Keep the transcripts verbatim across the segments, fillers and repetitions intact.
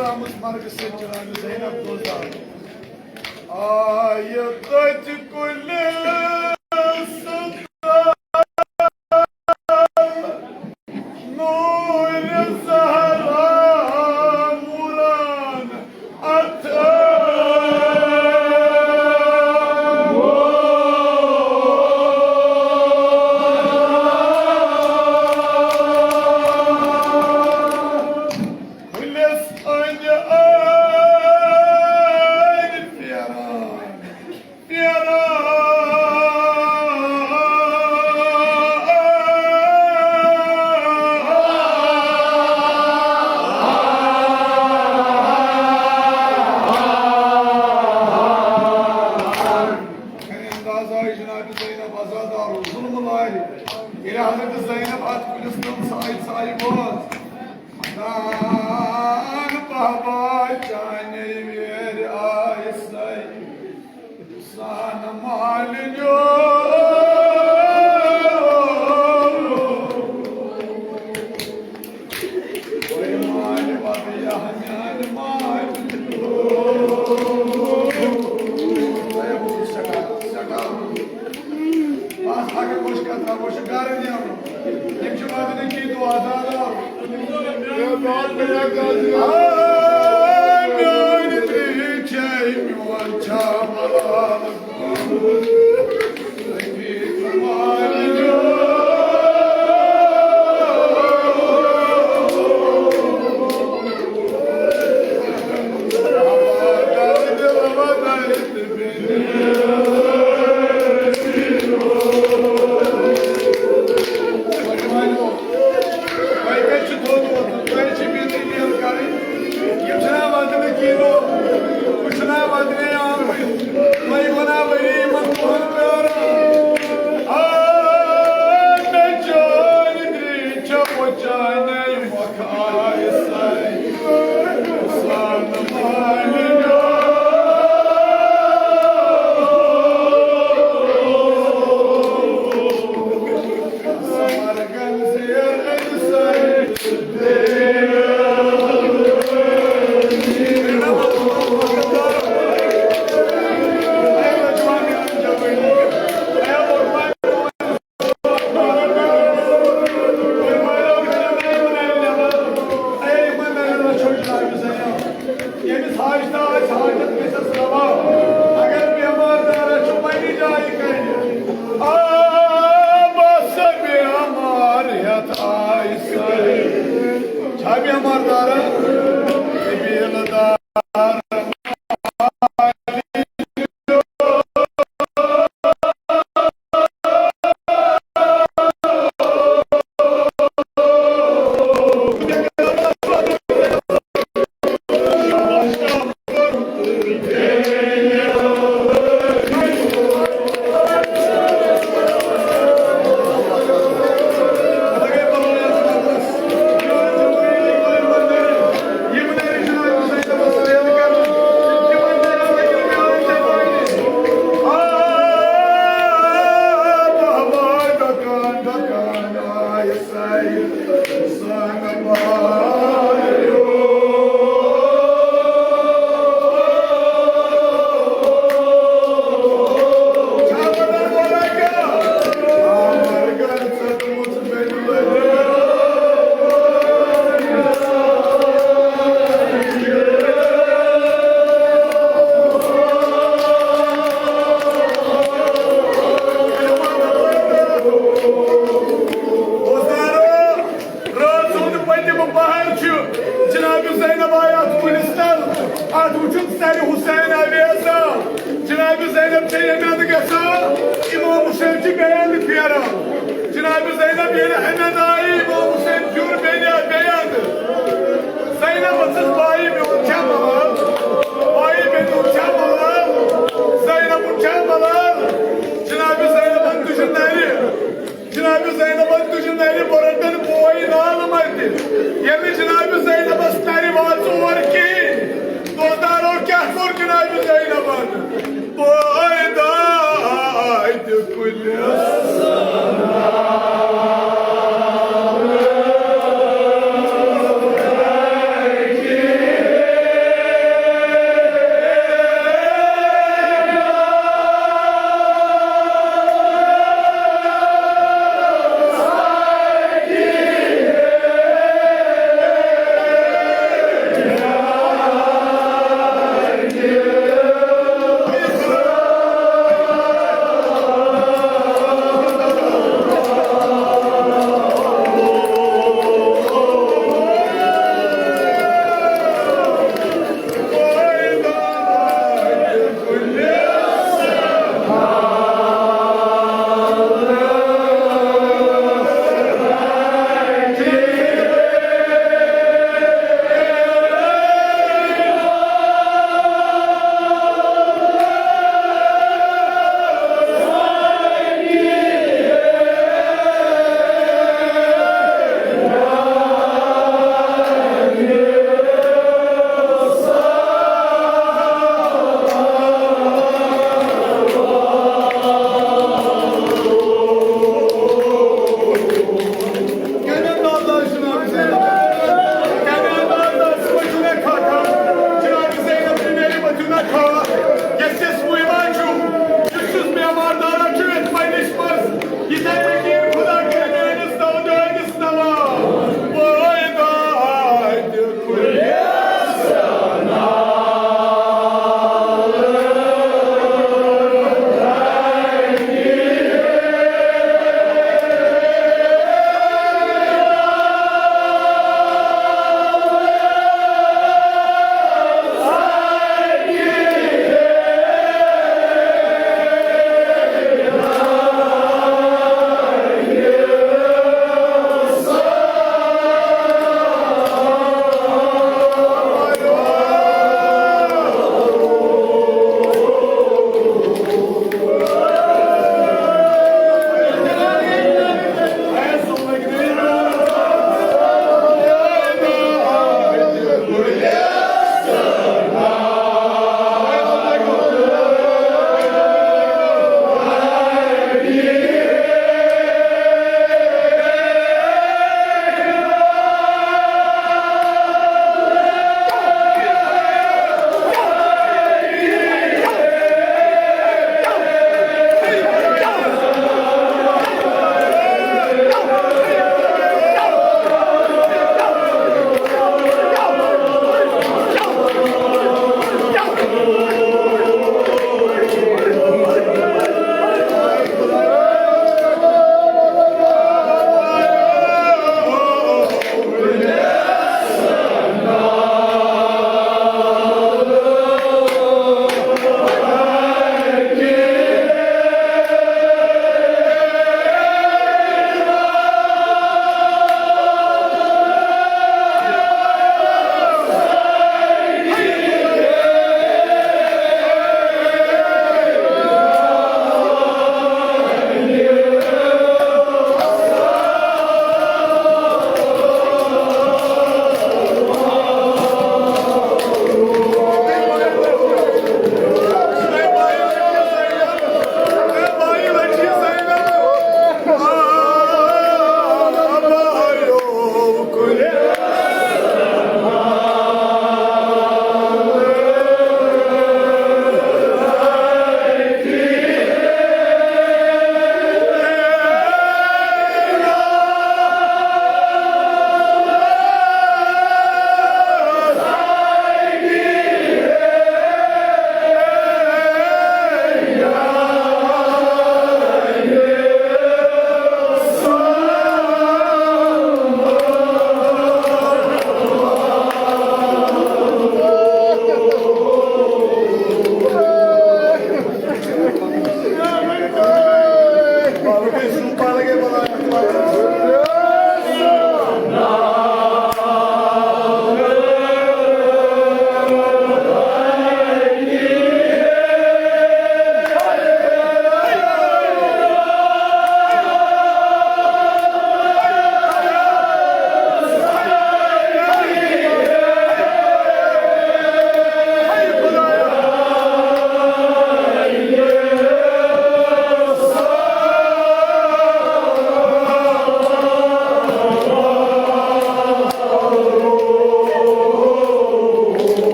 آمٕژ مرگہٕ سۭتۍ جناب زینب دوزا۔ آیہِ تٔتۍ کُلہِ سُنٛد نوٗرِ زہرا نوٗران اَتھٕ۔ کُلِس أنٛدۍ أنٛدۍ پھیران، پھیران۔ انداز آیہِ جناب زینب عزادار ظلم لارِ۔ ییٚلہِ حضرت زینب اتھ کُلِس تل ژایہِ ژایہِ وٲژ، دان بابا چانے ویر آیہِ سَے۔ سان مالِنیو۔ وے مالہِ بدیا میانہِ مالِنیو۔ سٮ۪ٹھاہ، سٮ۪ٹھاہ۔ بس اگر وٕچھ کتھ، وۄنۍ چھُ گرٕ نیرُن۔ یِم چھِ وَنان کہِ دُعا دار۔ آ، میٲنۍ ترٛیش چھے، میون چھا ملال۔ تۄہہِ کَتہِ چھُ تھوٚد ووٚتھُن؟ تۄہہِ چھِ مےٚ دٔلیٖل کَرٕنۍ۔ یِم چھِنہ وَدنہٕ کِنۍ، بہٕ چھُنہ وَدنے آمٕتۍ۔ تۄہہِ گوٚو نہ ؤری یِمَن دۄہَن پیٛاران؟ آ، مےٚ چٲنۍ درٛے چھےٚ وۄنۍ چانے مۄکھ آیہِ سَے۔ سان مالِنیو۔ ییٚمِس حاجتہ آسہِ، حاجت گژھٮ۪س روا۔ اگر بیمار دارس چھُ پننہِ جایہِ کَرِ۔ آ، بس بیمار ہٮ۪تھ آیہِ سَے۔ چھا بیمار دارا؟ قبیٖلہٕ دار۔ رٲژ ہُنٛد پٔتِم پہر چھُ۔ جناب زینب آیہِ اَتھ کُلِس تل۔ اَتھ وُچھُن سرِ حسین اویزا۔ جناب زینب چھےٚ ییٚمہِ اندٕ گژھان، امام حسین چھِ بیٚیہِ اندٕ پھیران۔ جناب زینب ییٚلہِ اَمہِ اندٕ آیہِ، امام حسین پھیوٗر بیٚیہِ، بیٚیہِ اندٕ۔ زینب ؤژھٕس، بایی میون چھا ملال؟ بایی میون چھا ملال؟ زینب چھا ملال؟ جناب زینبن تُجہِ نرِ۔ جناب زینبن تُجہِ نرِ بُرنٹن بوے نالہٕ متہِ۔ ییٚلہِ جناب زینبس نرِ واژ اور کِہیٖنۍ، دوستدارو کیٛاہ کوٚر جناب زینبن؟ بوے دادِ کُلِس۔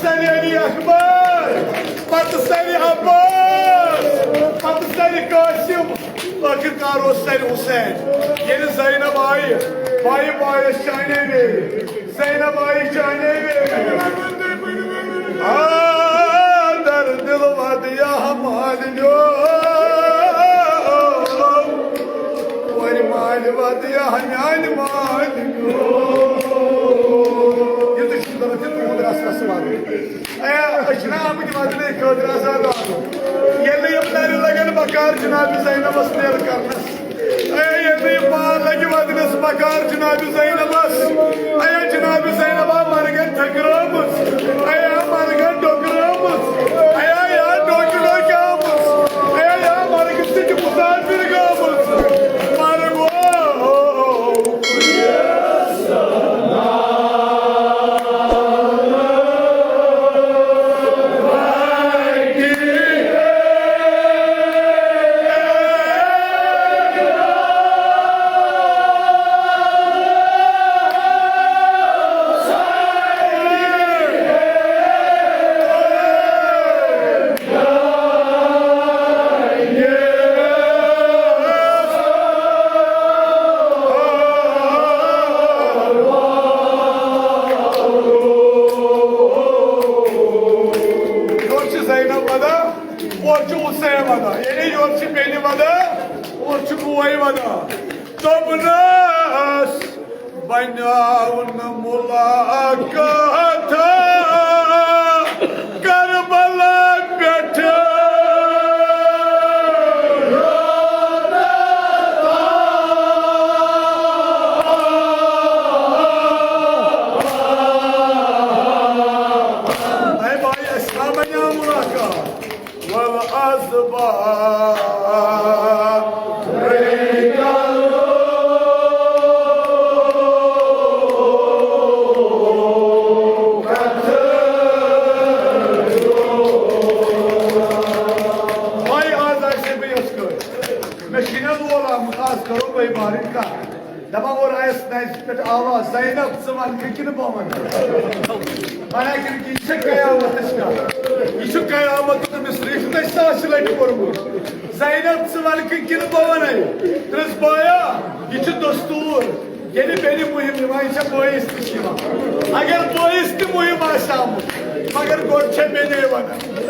سرِ علی اکبر، پتہٕ سرِ عباس، پتہٕ سرِ قاسم، ٲخٕر کار اوس سرِ حسین۔ ییٚلہِ زینب آیہِ، بایہِ بایس چانے ویرِ، زینب آیہِ چانے ویرِ۔ آ، در دل ود یا مالِنیو، کورِ مالہِ ود یا میانہِ مالِنیو۔ یہِ تہِ چھُ ضروٗرت، یہِ تُہُنٛد رس رس واتُن۔ اے، أسۍ چھِنہ آمٕتۍ ودنہٕ خٲطرٕ، آزاد آسُن۔ ییٚلہِ نہٕ یِم نرِ لگن، بکار جناب زینبس نیرٕ کرنس۔ اے، ییٚلہِ نہٕ یہِ مال لگہِ ودنس، بکار جناب زینبس۔ اے، جناب زینبا مرگن ٹھٔکرٲومٕژ۔ اے، مرگن ڈوٚکرٲومٕژ۔ اے، یا ڈوٚکہِ ڈوٚکہِ آمٕژ۔ اے، یا مرگہِ سۭتۍ مسافر گٲمٕژ۔ مرگو۔ یورٕ چھِ زینب ودان، اورٕ چھُ حسین ودان، یعنی یورٕ چھِ بیٚنہِ ودان، اورٕ چھُ بوے ودان۔ دوٚپنَس، بنیاو نہٕ ملاقات کربلا پٮ۪ٹھ۔ اے بھائی، اسہِ ما بنیاو ملاقات؟ والعذبا۔ بھائی، آز آسہِ بیٚیہِ یِژھ کٲٹھۍ۔ مےٚ چھِنہ لول آمُت، آز کرو بٲے بارٕنۍ کتھ۔ دپان اور آیس نزِ پٮ۪ٹھ آواز، "زینب، ژٕ ونکھٕ کِنہٕ بہٕ ونہٕ؟" ونان کِنہٕ کہِ یہِ چھےٚ قیامتٕچ کتھ۔ یہِ چھُ قیامتُک مصرع، یہِ چھُ تۄہہِ ساسہِ لٹہِ پوٚرمُت۔ "زینب، ژٕ ونکھٕ کِنہٕ بہٕ ونَے؟" دوٚپنس، "بایا، یہِ چھُ دستور۔ ییٚلہِ بیٚنہِ مُہِم یِوان، یہِ چھےٚ بٲیِس نِش یِوان۔ اگر بٲیِس تہِ مُہِم آسہِ آمُت، مگر گۄڈٕ چھےٚ بیٚنے ونان۔"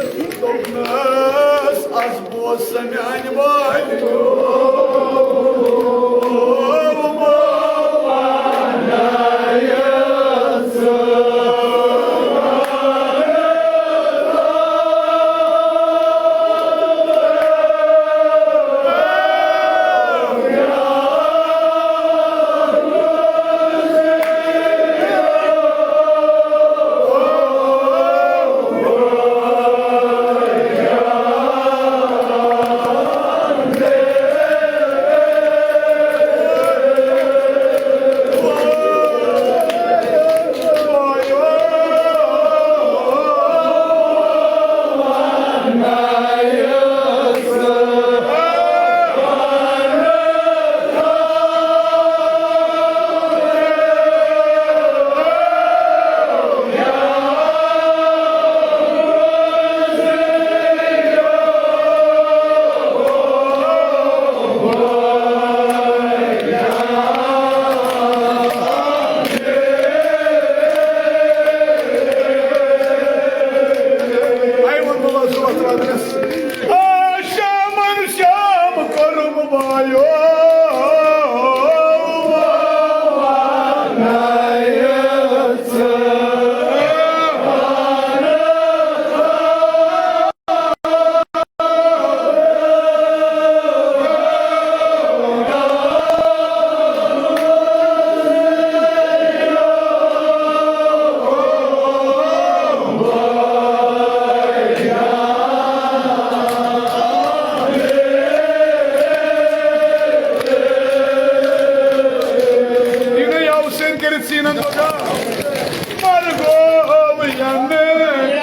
دوٚپنس، از بوز سا میانہِ والہِ۔ آ، شامن شام کوٚرُم وایو۔ یہِ گٔے یاوٕ سۭتۍ کٔرِتھ سیٖنَن پَکان۔ مرگو ینہٕ پٮ۪ٹھ۔